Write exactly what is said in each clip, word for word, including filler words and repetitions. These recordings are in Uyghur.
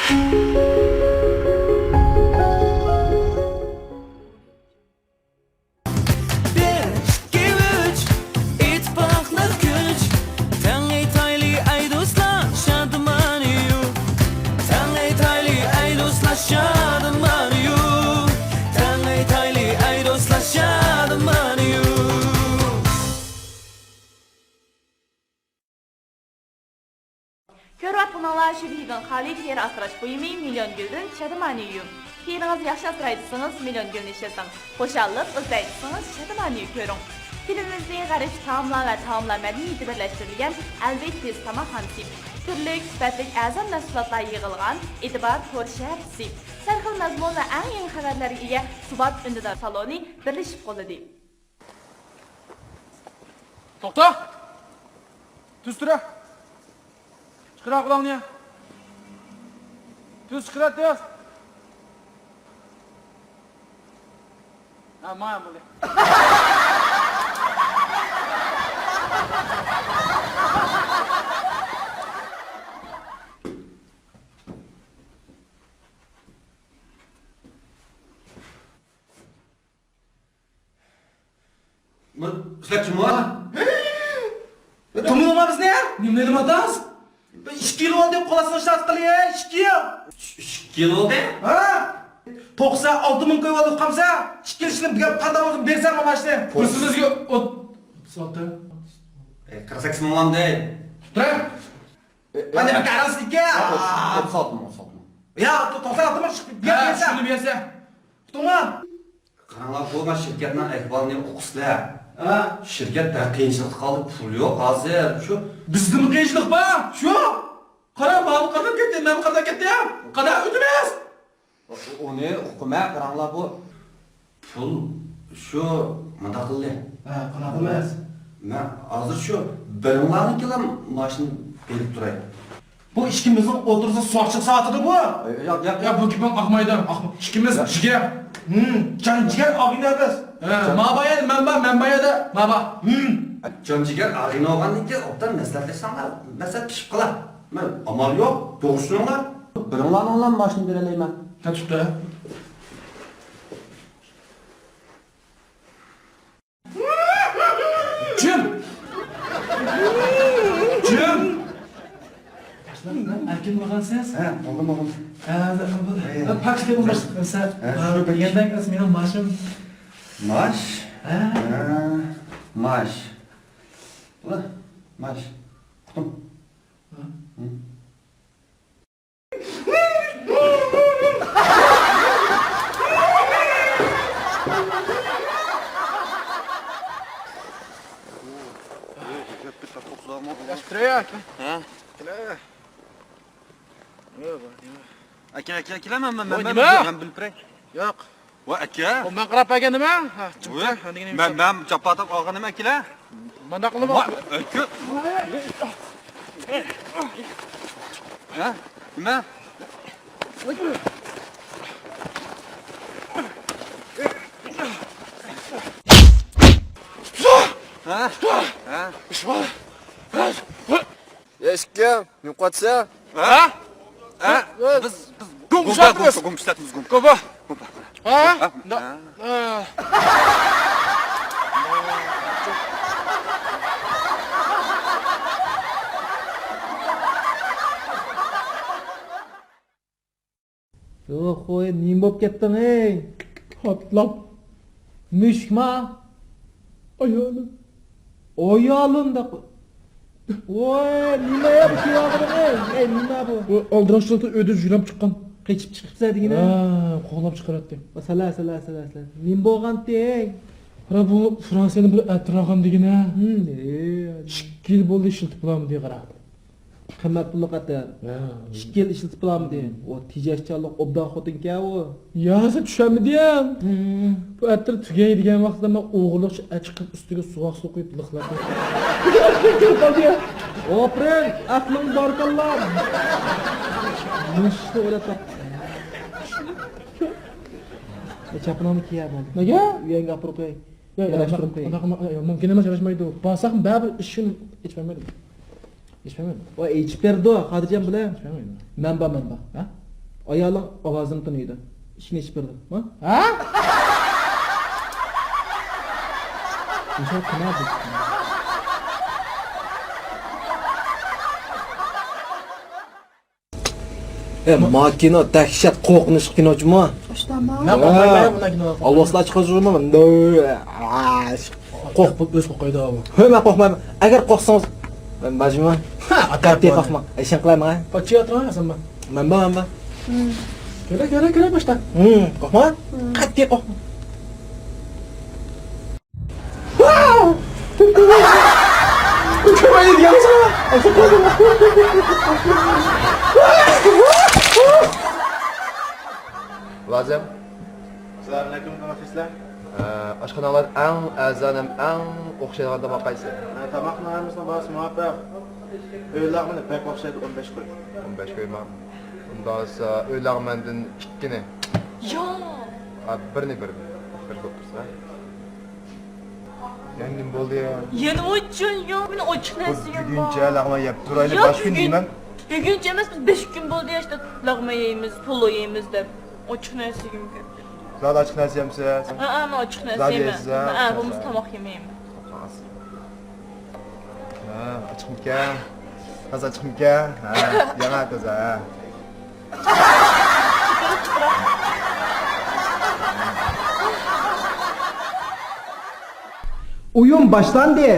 بىر، ئىككى، ئۈچ، ئىتتىپاقلىق كۈچ. تەڭ ئېيتايلى ئەي دوستلار، شادىمانە يۇ. تەڭ ئېيتايلى ئەي دوستلار، شادىمانە يۇ. تەڭ ئېيتايلى ئەي دوستلار، شادىمانە يۇ. كۆرۈۋاتقىنىڭلار شۈبھىدىن خالىي تېرە ئاسراش بۇيۇمى مىليون گۈلدىن شادىمانە يۇ. تېرىڭىز ياخشى ئاسراي دېسىڭىز، مىليون گۈلنى ئىشلىتىڭ. خۇشاللىق ئىزدەي دېسىڭىز، شادىمانە يۇ كۆرۈڭ. فىلىمىمىزنى غەربىي تائاملار ۋە تائاملار مەدەنىيىتى بىرلەشتۈرۈلگەن ئەلبېيت تېز تاماقخانىسى. تۈرلۈك، سۈپەتلىك، ئەرزان مەھسۇلاتلار يىغىلغان ئېتىبار تور شەھەرچىسى. سەرخىل مەزمۇن ۋە ئەڭ يېڭى خەۋەرلەرگە ئىگە سۇبات ئۈندىدار سالونى بىرلىشىپ قوللىدى. توختا! تۈز تۇرە! چىقىرە قۇلاقنى! تۈز چىقىرە، تۈز! ھە، ماڭا بولدى. بىر سەت جۇمۇ. تۇمۇۋالما بىزنى. نېمە دەيدىم ئاتاس؟ بىر ئىككى يىل بولدى، قولاسىنى ئىشلەتكىلى، ئىككى يىل. ئىككى يىل بولدى؟ ھە؟ توقسان ئالتە مىڭ قويۇۋالدۇق قامسا، ئىككى يىل ئىشلەپ بىر قانداق بولسۇن بەرسەڭ مانا ئىشنى. بىر سۆزگە ئوت-، سالتە. ئەي، قىرىق سەككىز مىڭ بولامدى؟ تۇرە. قانداق بىر قاراسىدىكەن؟ ئوتتۇز ئالتە مىڭ، ئوتتۇز ئالتە مىڭ. يا، توقسان ئالتە مىڭ بەرسەڭ. شۇنى بەرسە. ئۇقتۇڭمۇ؟ قاراڭلار، بۇ ما شىركەتنىڭ ئەھۋالىنى ئۇقىسىلەر. ھە. شىركەت بەك قىيىنچىلىقتا قالدى، پۇل يوق ھازىر. شۇ. بىزدىمۇ قىيىنچىلىق بار؟ شۇ. قارا، ماۋۇ قانداق كەتتى، مەن قانداق كەتتىم؟ قانداق ئۆتىمىز؟ ئۇنى ئۇقىمەن، قاراڭلار، بۇ پۇل شۇ مۇنداق قىلدى. ھە، قانداق قىلىمىز؟ مەن ھازىر شۇ بىرىڭلارنىڭكىلا ماشىنا بېرىپ تۇراي. بۇ ئىككىمىزنىڭ ئوتتۇرىسىدا سوراقچىلىق ساۋاتىدۇ بۇ. ياق، ياق، ياق، بۇ گېپىڭ ئاقمايدۇ. ئاق-، ئىككىمىز جىگەر. ھىم، جان جىگەر ئاغىنە بىز. ھە، ما بايا، مەن بار، مەن بايا دە، ما بار. ھىم. جان جىگەر ئاغىنە بولغاندىن كېيىن ئوبدان مەسلىھەتلەشسەڭلار، مەسلىھەت پىشىپ قالار. مەن ئامال يوق، توغرا چۈشىنىڭلار. بىرىڭلارنىڭلا ماشىنا بېرەلەيمەن. ھە، تۇتتى. جىم! جىم! ئەركىن بولغانسىز؟ ھە، بولدۇم، بولدۇم. ھە، ھە، پاكىتكە بولماس. ھە، شۇ پاكىت. دېگەندەك، مېنىڭ ماشىنام. ماش؟ ھە. ھە، ماش. بۇلا، ماش. ئۇقتۇم. ھە. ھە. ياخشى تۇرۇۋېرىڭ. ھە؟ ئاكا، ئاكا، ئاكا، مەن، مەن، مەن، مەن بىلىپ بېرەي. ياق. ۋاي ئاكا. ئۇ مەن قاراپ بەرگەن نېمە؟ ھە، چىقتى. ۋاي، ھە، دېگىنى مەن، مەن جاپا تاپ ئالغان نېمە ئاكىلە؟ مانداق قىلىمۇ؟ ۋاي ئاكا. ھە؟ نېمە؟ ھە؟ ھە؟ يا ئىككى، نېمە قىلىۋاتىسەن؟ ھە؟ ھە؟ بىز، بىز گۇمبا، گۇمبا، گۇمبا ئىشلەتمىز، گۇمبا. گۇمبا. گۇمبا. ھە؟ ھە؟ يوق، خوي، نېمە بولۇپ كەتتىڭ، ئەي؟ پاتلاپ. مۈشۈكما؟ ئايالىم. ئايالىم دەپ. ۋوي، نېمە يا بۇ كىيىۋالغىنىڭ، ئەي؟ ئەي، نېمە بۇ؟ بۇ ئالدىراشچىلىقتا ئۆيدىن يۆلەپ چىققان. قېچىپ چىقىپسەن دېگىنە؟ ھە، قوغلاپ چىقىراتتى. سەلە، سەلە، سەلە، سەلە. نېمە بولغانتى، ئەي؟ قارا، بۇ فرانسىيەدىن بىر ئەتىر ئالغان دېگىنە. ھىم، ئەي. ئىككى يىل بولدى ئىشلىتىپ بولالمىدى، قارا. قىممەت پۇللۇق ئەتىر. ھە. ئىككى يىل ئىشلىتىپ بولالمىدى. ئۇ تېجەشچانلىق ئوبدان خوتۇنكەن ئۇ. يا، سەن چۈشەنمىدىڭ. ھىم. بۇ ئەتىر تۈگەي دېگەن ۋاقىتتا مەن ئوغرىلىقچە ئەچىقىپ ئۈستىگە سۇۋاق سۇ قۇيۇپ لىقلاپ. ئاپىرىن، ئەقلىڭ باركاللا. مۇشۇنى ئويلاپ تاپتىم. ئە، چاپىنىڭنى كىيە بولدى. نېگە؟ ئۆيۈڭگە ئاپىرىپ قوياي. ياق، ياق، ياراشتۇرۇپ قوياي. ئۇنداق، ئۇنداق، ئۇنداق، ياق، مۇمكىن ئەمەس، ياراشمايدۇ. بارساقمۇ بەرىبىر ئىشىكنى ئېچىپ بەرمەيدۇ. ئېچىپ بەرمەيدۇ. ۋاي، ئېچىپ بېرىدۇ، خاتىرجەم بولە. ئېچىپ بەرمەيدۇ. مەن بار، مەن بار. ھە؟ ئايالىڭ ئاۋازىنى تونۇيدۇ. ئىشىكنى ئېچىپ بېرىدۇ. ھە؟ نىشان قىلمايدۇ. ئە، ما كىنو دەھشەت قورقۇنچلۇق كىنو جۇمۇ. ئاشتاما. مەن قورقمايمەن بۇنداق كىنو. ئالۋاستىلار چىقىرىپ جۇمۇ. قورق- ئۆزى قورقايدۇ ئۇ. ھۆ، مەن قورقمايمەن. ئەگەر قورقسىڭىز، مەن بارجۇمۇ. ھە، قەتئىي قورقماڭ. ئىشەن قىلايمەن. پاچا ئاتىراڭ سەن بار. مەن بار، مەن بار. كېلە، كېلە، كېلە باشتا. قورقما. قەتئىي قورقما. لازىم. ئەسسالامۇئەلەيكۇم، قانداقسىلەر؟ ئاشخانىلار ئەڭ ئەرزان ھەم ئەڭ ئوخشايدىغان تاماق قايسى؟ تاماقنىڭ ھەممىسىنىڭ باھاسى مۇۋاپىق. ئۆيلەرمۇ بەك ئوخشايدۇ، ئون بەش كوي. ئون بەش كويما؟ ئۇنداق بولسا ئۆيلەر مەندىن ئىككىنى. ياق. بىرنى، بىرنى. بىر بولۇپ تۇرسا. يەنە نېمە بولدى يا؟ يەنە ئوچۇن يوق، مېنىڭ ئوچۇق نەرسە يېمەم. بۈگۈنچە لەغمەن يەپ تۇرايلى، باشقا كۈنى يېمەم. بۈگۈنچە ئەمەس، بىز بەش كۈن بولدى يا، ئىشتە لەغمەن يەيمىز، پولۇ يەيمىز دەپ. ئوچۇق نەرسە يېگۈم كەلدى. زادى ئاچچىق نەرسە يەمسىز؟ ھە، ھە، مەن ئاچچىق نەرسە يەيمەن. ھە، بولمىسا تاماق يېمەيمەن. ھە، ئاچچىقمىكەن؟ تازا ئاچچىقمىكەن؟ ھە، ياڭا تازا، ھە. ئويۇن باشلاندى!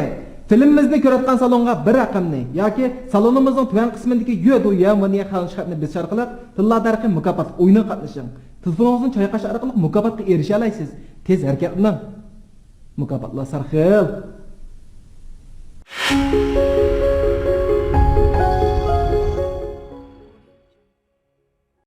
فىلىمىمىزنى كۆرۈۋاتقان سالونغا بىر رەقەمنى ياكى سالونىمىزنىڭ تۆۋەن قىسمىندىكى يۆ دۇ يەن ۋېنيە خەنجى خەتنى بېسىش ئارقىلىق تىللا دەرىقى مۇكاپاتلىق ئويۇنىغا قاتنىشىڭ. تېلېفونىڭىزنى چايقاش ئارقىلىق مۇكاپاتقا ئېرىشەلەيسىز. تېز ھەرىكەتلىنىڭ! مۇكاپاتلار سەرخىل.